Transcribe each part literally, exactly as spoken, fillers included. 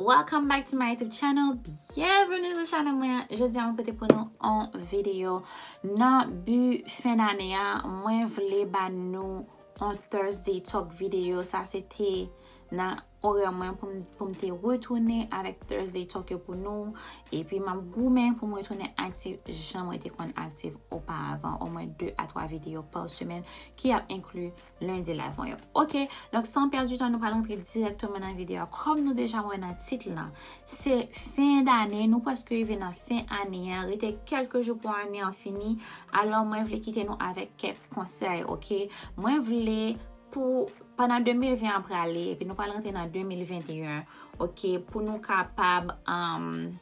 Welcome back to my YouTube channel. Byenveni sou chanèl mwen. Jodi a mwen pote pou nou yon videyo. Nan bi fen dane a, mwen vle ba nou yon Thursday Talk videyo. Sa se te nan orè mwen pou m, pou m te retounen avèk Thursday Talk yo pou nou. Epi m ap goumen pou m retounen aktif jan mwen te konn aktif oparavan, omwen de a twa videyo pa semèn ki ap enkli lendi live mwen yo. Ok, donk san pèdi tan, nou pral rantre dirèkteman nan videyo a. Kòm nou deja wè nan tit lan, se fen dane, nou prèske rive nan fen ane a, rete kèlke jou pou ane an fini. Alò, mwen vle kite nou avèk kèk konsèy, ok? Mwen vle pou pandan de mil ven an prale, epi nou pral rantre nan de mil venteyen, ok, pou nou kapab um,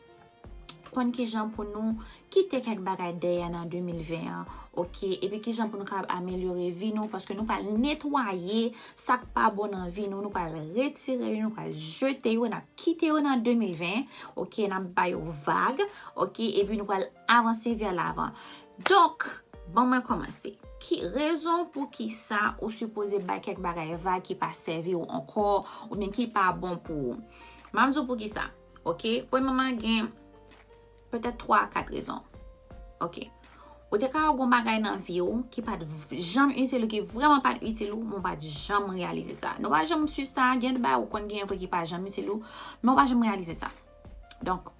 konn kijan pou nou kite kèk bagay dèyè nan de mil ven an, ok, epi kijan pou nou kapab amelyore vi nou, paske nou pral netwaye sa k pa bon nan vi nou, nou pral retire yo, nou pral jete yo, n ap kite yo nan de mil ven, ok, n ap ba yo vag, ok, epi nou pral avanse vè lavan. Donk, ban mwen kòmanse. Ki rezon pou ki sa ou sipoze bay kèk bagay vag ki pa sèvi w ankò oubyen ki pa bon pou ou? M ap di w pou ki sa. Ok? Premyèman, gen petèt twa a kat rezon. Ok. Ou te ka wè gon bagay nan vi w ki pa t v- janm itil ou, ki vrèman pa t itil ou, men w pa t janm reyalize sa. Nou pa janm swiv sa, gen de bagay ou konn gen vre ki pa janm itil ou, men w pa janm reyalize sa. Donk,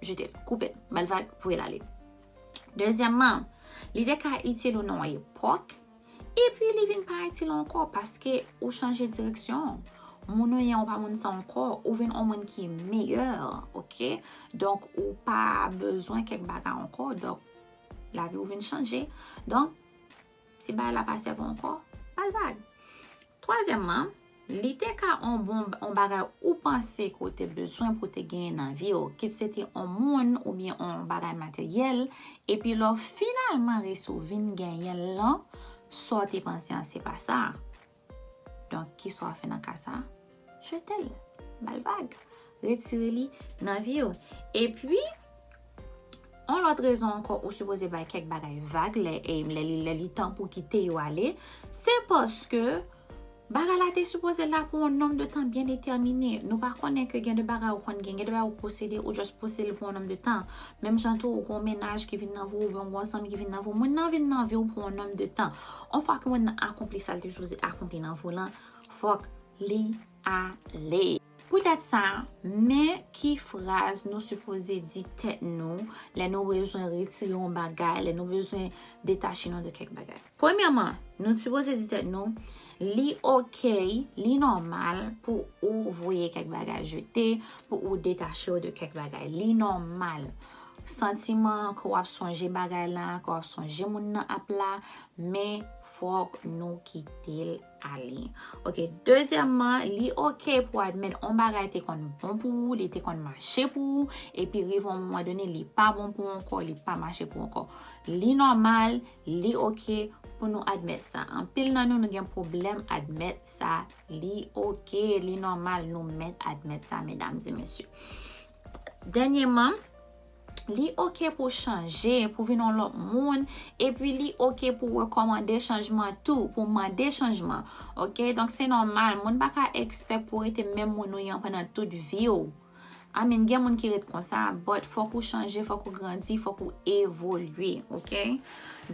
jete l, koupe l, ba l vag, voye l ale. Dezyèmman, li te ka itil ou nan yon epòk, epi li vin pa itil ou ankò paske ou chanje direksyon. Moun ou ye, ou pa moun sa ankò, ou vin yon moun ki meyè, ok? Donk, ou pa bezwen kèk bagay ankò, donk, lavi ou vin chanje. Donk, si bagay la pa sèvi ankò, ba l vag. Twazyèmman, li te ka yon bon yon bagay ou panse ke w te bezwen pou w te genyen nan vi w, kit se te yon moun oubyen yon bagay materyèl, epi lè w finalman resi w vin genyen l lan, sa w te panse an se pa sa. Donk, kisa w ap fè nan ka sa? Jete l, ba l vag, retire li nan vi w. Epi, yon lòt rezon ankò ou sipoze bay kèk bagay vag lè, e, lè li, lè li tan pou kite yo ale, se paske bagay la te sipoze la pou yon nonb de tan byen detèmine. Nou pa konnen ke gen de bagay ou konn gen, gen de bagay ou posede, ou just posede l pou yon nonb de tan. Menm jan tou, ou gon mennaj ki vin nan vi w, oubyen ou gon zanmi ki vin nan vi w, moun nan vin nan vi w pou yon nonb de tan. Yon fwa ke moun nan akonpli sa l te sipoze akonpli nan vi w lan, fòk li ale. Poutèt sa, men ki fraz nou sipoze di tèt nou lè nou bezwen retire yon bagay, lè nou bezwen detache nou de kèk bagay. Premyèman, nou sipoze di tèt nou, li ok, li nòmal pou ou voye kèk bagay jete, pou ou detache w de kèk bagay. Li nòmal. Santiman ke w ap sonje bagay la, ke w ap sonje moun nan ap la, men fòk nou kite l ale. Ok, dezyèmman, li ok pou admèt yon bagay te konn bon pou ou, li te konn mache pou ou, epi rive yon moman done, li pa bon pou ou ankò, li pa mache pou ou ankò. Li nòmal, li ok pou nou admèt sa. Anpil nan nou, nou gen pwoblèm admèt sa. Li ok, li nòmal, nou mèt admèt sa, medam e mesye. Dènyèman, li ok pou chanje, pou vin yon lòt moun, epi li ok pou rekòmande chanjman tou, pou mande chanjman. Ok, donk se nòmal, moun pa ka expect pou rete menm moun ou ye an pandan tout vi w. I mean, gen moun ki ret konsa, but fòk ou chanje, fòk ou grandi, fòk ou evolye, ok?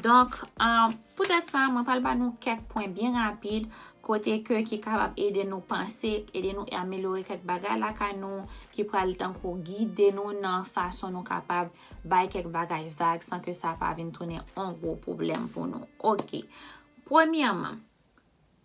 Donk, um, poutèt sa, mwen pral ba nou kèk pwen byen rapid, kote ke ki kapab ede nou panse, ede nou amelyore kèk bagay lakay nou, ki pral tankou gide nou nan fason nou kapab bay kèk bagay vag san ke sa pa vin tounen yon gwo pwoblèm pou nou. Ok. Premyèman,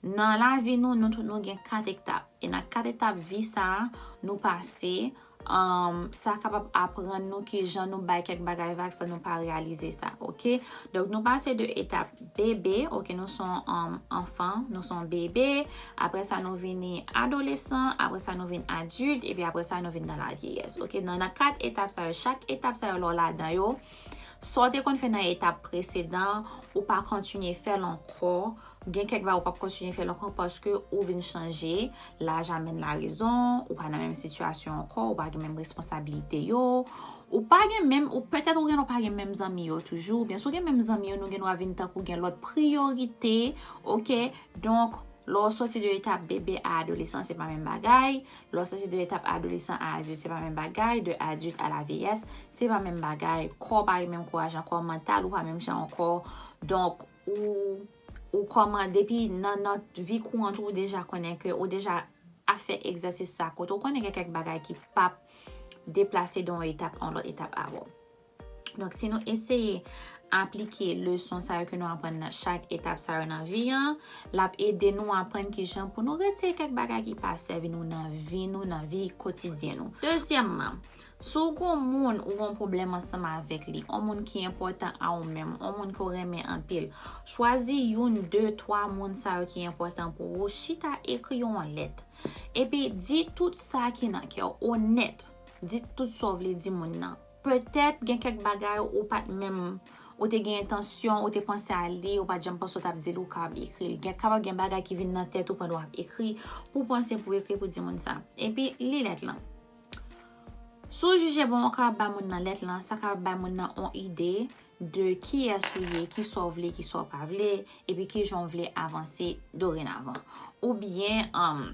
nan lavi nou, nou tout nou gen kat etap. E nan kat etap vi sa a, nou pase, um, sa kapab aprann nou kijan nou bay kèk bagay vag san nou pa reyalize sa, ok? Donk, nou pase de etap bebe, ok, nou se yon, um, anfan, nou se yon bebe, apre sa nou vini adolesan, apre sa nou vin adilt, epi apre sa nou vin nan lavyeyès, ok? Nan, nan kat etap sa yo, chak etap sa yo lè w ladan yo, sa w te konn fè nan etap presedan, ou pa kontinye fè l ankò, gen kèk bagay ou p ap kontinye fè l ankò paske ou vin chanje, laj amèn larezon, ou pa nan menm sitiyasyon ankò, ou pa gen menm responsablite yo, ou pa gen menm, ou petèt ou gen, ou pa gen menm zanmi yo toujou, oubyen si w gen menm zanmi yo, nou gen dwa vin tankou gen lòt priyorite, ok? Donk, Lè w soti de etap bebe a adolesan, se pa menm bagay. Lè w soti de etap adolesan a adilt, se pa menm bagay. De adilt a la vyeyès, se pa menm bagay. Kò w pa gen menm kouraj ankò, mantal ou pa menm jan ankò. Donk, ou, ou kòman, depi nan, nan vi kourant ou, ou deja konnen ke, ou deja ap fè egzèsis sa, kote ou konnen gen kèk bagay ki p ap deplase de yon etap a yon lòt etap avè w. Donk, si nou eseye aplike leson sa yo ke nou aprann nan chak etap sa yo nan vi an, l ap ede nou aprann kijan pou nou retire kèk bagay ki pa sèvi nou nan vi nou, nan vi kotidyen nou. Dezyèmman, si w gon moun ou gon pwoblèm ansanm avèk li, yon moun ki enpòtan a ou menm, yon moun ke w renmen anpil, chwazi youn, de, twa moun sa yo ki enpòtan pou ou, chita ekri yo yon lèt. Epi di tout sa ki nan kè w, onèt. Di tout sa w vle di moun nan. Petèt gen kèk bagay ou pa t menm, ou te gen entansyon, ou te panse a li, ou pa t janm panse w t ap di l, ou kapab ekri l. Gen, kapab gen bagay ki vin nan tèt ou pandan w ap ekri, pou w panse pou w ekri pou di moun sa. Epi li lèt lan. Si w jije bon, ou kapab bay moun nan lèt lan, sa kapab bay moun nan yon ide de kiyès ou ye, kisa w vle, kisa w pa vle, epi kijan w vle avanse dorenavan. Oubyen, um,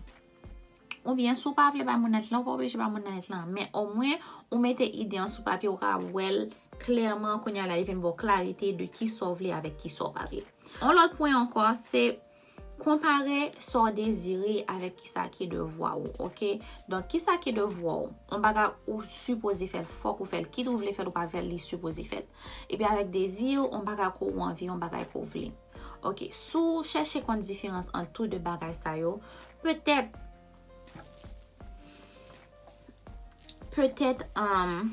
oubyen si w pa vle bay moun nan lèt lan, ou pa oblije bay moun nan lèt lan, men omwen ou mete ide an sou papye, ou ka wè l klèman, kounye a la li vin ba w klarite de kisa w vle avèk kisa w pa vle. Yon lòt pwen ankò, se konpare sa w dezire avèk kisa ki devwa ou, oke? Donk, kisa ki devwa ou? Yon bagay ou sipoze fè l, fòk ou fè l. Kit ou vle fè l ou pa vle fè l, li sipoze fèt. Epi avèk dezi, yon bagay ke w anvi, yon bagay ke w vle. Oke, si w chèche konn diferans ant tou de bagay sa yo, petèt, petèt, um,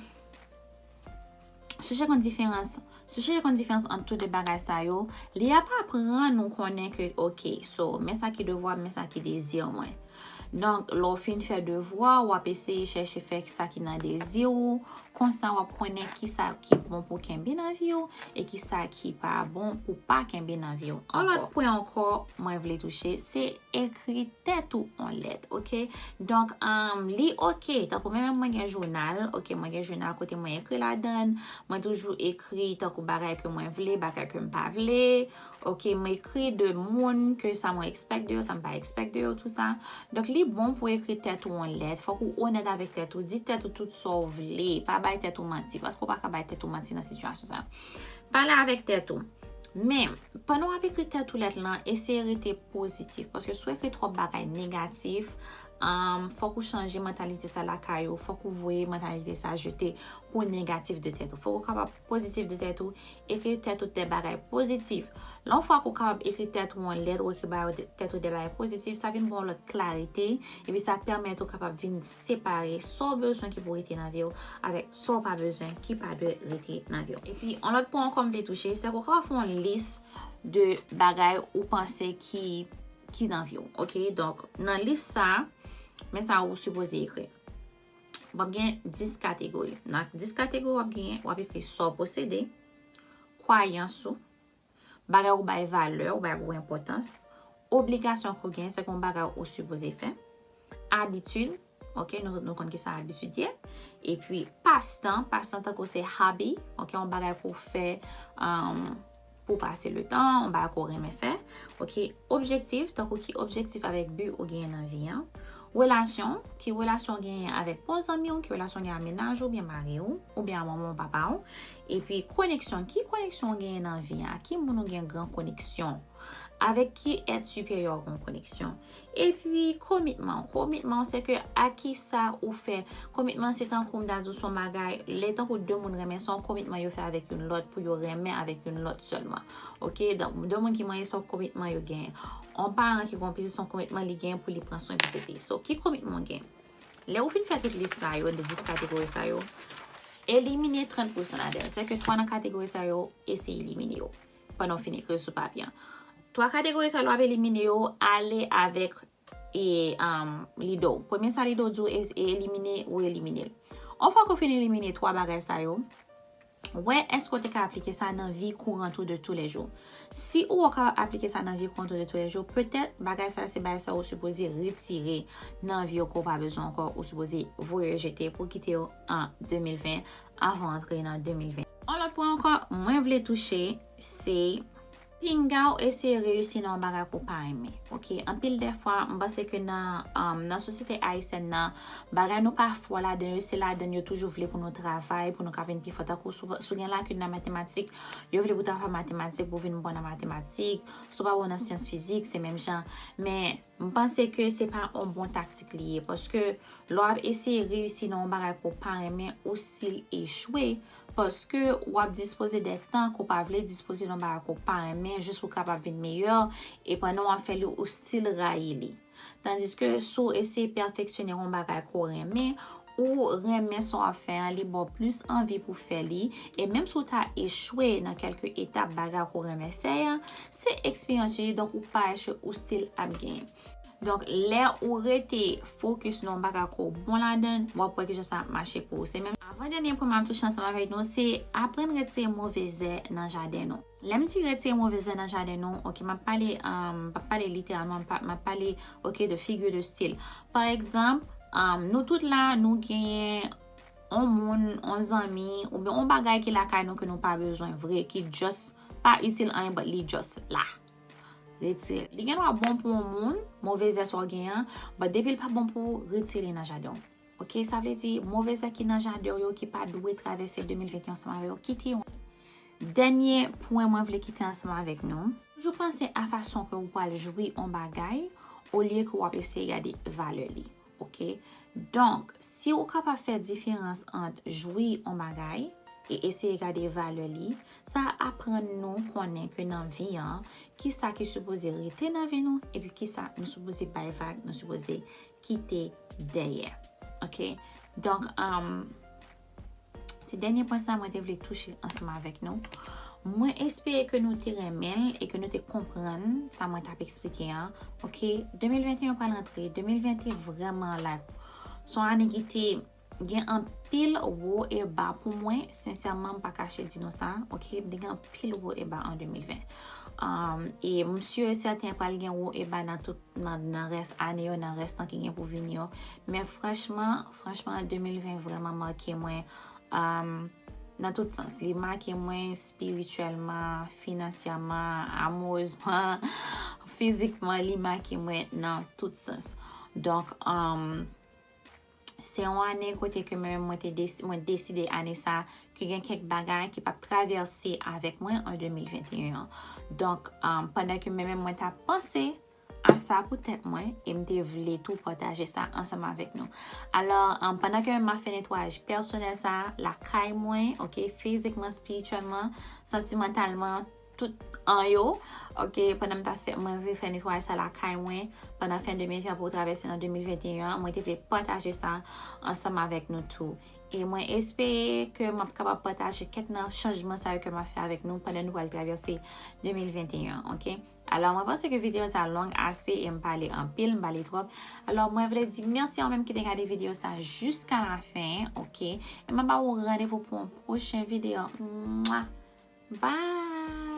si w chèche konn diferans, si w chèche konn diferans ant tou de bagay sa yo, li ap aprann ou konnen ke, oke, so, men sa ki devwa m, men sa ki dezi mwen. Donk, lè w fin fè devwa, w ap eseye chèche fè sa ki nan dezi ou, konsa w ap konnen kisa ki bon pou kenbe nan vi w e kisa ki pa bon pou pa kenbe nan vi w. Yon lòt pwen ankò mwen vle touche, se ekri tèt ou yon lèt, oke? Donk, um, li oke, tankou mwen menm mwen gen jounal, oke, mwen gen jounal kote mwen ekri ladan l, mwen toujou ekri tankou bagay ke mwen vle, bagay ke m pa vle, oke, mwen ekri de moun ke sa mwen expect de yo, sa m pa expect de yo, tou sa. Donk, li bon pou ekri tèt ou yon lèt, fòk ou onèt avèk tèt ou, di tèt ou tout sa w vle, pa bay tèt ou manti, paske w pa ka bay tèt ou manti nan sitiyasyon sa. Pale avèk tèt ou. Men, pandan w ap ekri tèt ou lèt lan, eseye rete pozitif. Paske si w ekri twòp bagay negatif, um, fòk ou chanje mantalite sa lakay ou, fòk ou voye mantalite sa jete pou negatif de tèt ou. Fòk ou kapab pozitif de tèt ou, ekri tèt ou de bagay pozitif. Lè yon fwa ke w kapab ekri tèt ou yon lèt, ou ekri ba tèt ou de bagay pozitif, sa vin ba w yon lòt klarite, epi sa pèmèt ou kapab vin separe sa w bezwen ki pou rete nan vi w avèk sa w pa bezwen ki pa dwe rete nan vi w. Epi, yon lòt pwen ankò m vle touche, se ke w kapab fè yon lis de bagay ou panse ki, ki nan vi w, oke? Donk, nan lis sa, men sa ou sipoze ekri. W ap gen dis kategori. Nan dis kategori w ap genyen, w ap ekri sa w posede, kwayans ou, bagay ou bay valè, ou bay gwo enpòtans, obligasyon ke w genyen, se ke yon bagay ou sipoze fè, abitid, oke, nou, nou konn kisa abitid ye, epi pastan, pastan tankou se hobby, oke, yon bagay ke w fè, um, pou pase letan, yon bagay ke w renmen fè, oke, objektif, tankou ki objektif avèk bi ou genyen nan vi an, relasyon, ki relasyon w genyen avèk bon zanmi w, ki relasyon w genyen a mennaj ou, oubyen mari w, oubyen a manman w, papa w, epi koneksyon, ki koneksyon w genyen nan vi an, a ki moun ou gen gran koneksyon, avèk ki èt siperyè w gen koneksyon. Epi komitman, komitman se ke a kisa ou fè, komitman se tankou m ta di w se yon bagay, lè tankou de moun renmen, se yon komitman yo fè avèk youn lòt pou yo renmen avèk youn lòt sèlman. Oke, donk, de moun ki marye se yon komitman yo genyen. Yon paran ki gen yon pitit se yon komitman li genyen pou li pran swen pitit li. So, ki komitman w genyen? Lè ou fin fè tout lis sa yo, de dis kategori sa yo, elimine trant pousan ladan yo. Se ke twa nan kategori sa yo, eseye elimine yo pandan w fin ekri sou papye an. Twa kategori sa yo, lè w ap elimine yo, ale avèk e, um, lide w. Premye sa lide w di w e, e elimine, ou elimine l. Yon fwa ke w fin elimine twa bagay sa yo, wè èske w te ka aplike sa nan vi kourant ou de toulèjou. Si ou ka aplike sa nan vi kourant ou de toulèjou, petèt bagay sa yo se bagay sa yo ou sipoze retire nan vi w ke w pa bezwen ankò, ou sipoze voye jete pou kite yo an de mil ven avan antre nan de mil ven. Yon lòt pwen ankò, mwen vle touche, se Pinga w eseye reyisi nan yon bagay ke w pa renmen. Ok, anpil dèfwa, m panse ke nan, um, nan sosyete ayisyèn nan, bagay nou pa fò ladan yo, se ladan yo toujou vle pou nou travay, pou nou ka vin pi fò. Tankou si w, si w gen lakin nan matematik, yo vle pou w ta fè matematik, pou w vin bon nan matematik. Si w pa bon nan syans fizik, se menm jan. Men, m panse ke se pa yon bon taktik li ye, paske lè w ap eseye reyisi nan yon bagay ke w pa renmen, ou still echwe, paske w ap dispoze de tan ke w pa vle dispoze nan bagay ke w pa renmen, jis pou w kapab vin meyè, e pandan w ap fè li, ou still rayi li. Tandiske si w eseye pèfeksyone yon bagay ke w renmen, ou renmen sa w ap fè an, li ba w plis anvi pou w fè li, e menm si w ta echwe nan kèlke etap bagay ke w renmen fè an, se eksperyans yo ye, donk ou pa echwe, ou still ap genyen. Donk, lè ou rete fokis nan yon bagay ke w bon ladan, w ap wè kijan sa ap mache pou ou. Se menm avan dènye pwen m ap touche ansanm avèk nou, se aprann retire move zè nan jaden nou. Lè m di retire move zè nan jaden nou, ok, m ap pale, um, m p ap pale literalman, m p ap, m ap pale, ok, de figure de style. Pa egzanp, um, nou tout la, nou genyen yon moun, yon zanmi, oubyen yon bagay ki lakay nou ke nou pa bezwen vre, ki just pa itil anyen, but li just la. Retire. Li gen dwa bon pou yon moun, move zè sa w gen an, but depi l pa bon pou ou, retire li nan jaden w. Ok, sa vle di, move zè ki nan jaden w yo, ki pa dwe travèse de mil venteyen ansanm avè w, kite yo. Dènye pwen mwen vle kite ansanm avèk nou. Toujou panse a fason ke w pral jwi yon bagay, olye ke w ap eseye gade valè li. Ok? Donk, si w kapab fè diferans ant jwi yon bagay e eseye gade valè li, sa aprann nou konnen ke nan vi an, kisa ki sipoze rete nan vi nou, epi kisa nou sipoze bay vag, nou sipoze kite dèyè. Ok? Donk, um, se dènye pwen sa mwen te vle touche ansanm avèk nou. Mwen espere ke nou te renmen l e ke nou te konprann sa mwen t ap eksplike an. Ok, de mil venteyen pral rantre, de mil venteyen vrèman, like, se yon ane ki te gen anpil wo e ba pou mwen. Sensèman, m pa kache di nou sa, ok, m te gen anpil wo e ba an de mil ven. Um, e m si e sèten pral gen wo e ba nan tout, nan, nan rès ane yo, nan rès tan ki gen pou vini yo. Men franchman, franchman, de mil ven vrèman make mwen, um, nan tout sans. Li make mwen espirityèlman, finansyèman, amourezman, fizikman, li make mwen nan tout sans. Donk, um, se yon ane kote ke mwen, mwen te desi-, mwen deside ane sa ke gen kèk bagay ki p ap travèse avèk mwen an de mil venteyen an. Donk, um, pandan ke mwen menm mwen t ap panse a sa pou tèt mwen, e m te vle tou pataje sa ansanm avèk nou. Alò, um, pandan ke m ap fè netwayaj pèsonèl sa lakay mwen, ok, fizikman, espirityèlman, santimantalman, tout an yo, ok, pandan m t ap fè, mwen vle fè netwayaj sa lakay mwen, pandan fen de mil ven pou travèse nan de mil venteyen an, mwen te vle pataje sa ansanm avèk nou tou. E mwen espere ke m ap kapab pataje kèk nan chanjman sa yo ke m ap fè avèk nou pandan nou pral travèse de mil venteyen an, ok? Alò, mwen panse ke videyo sa long ase e m pale anpil, m pale twòp. Alò, mwen vle di mèsi a ou menm ki te gade videyo sa jiska la fen, ok? E m ap ba ou randevou pou yon pwochen videyo. Mwa! Bye!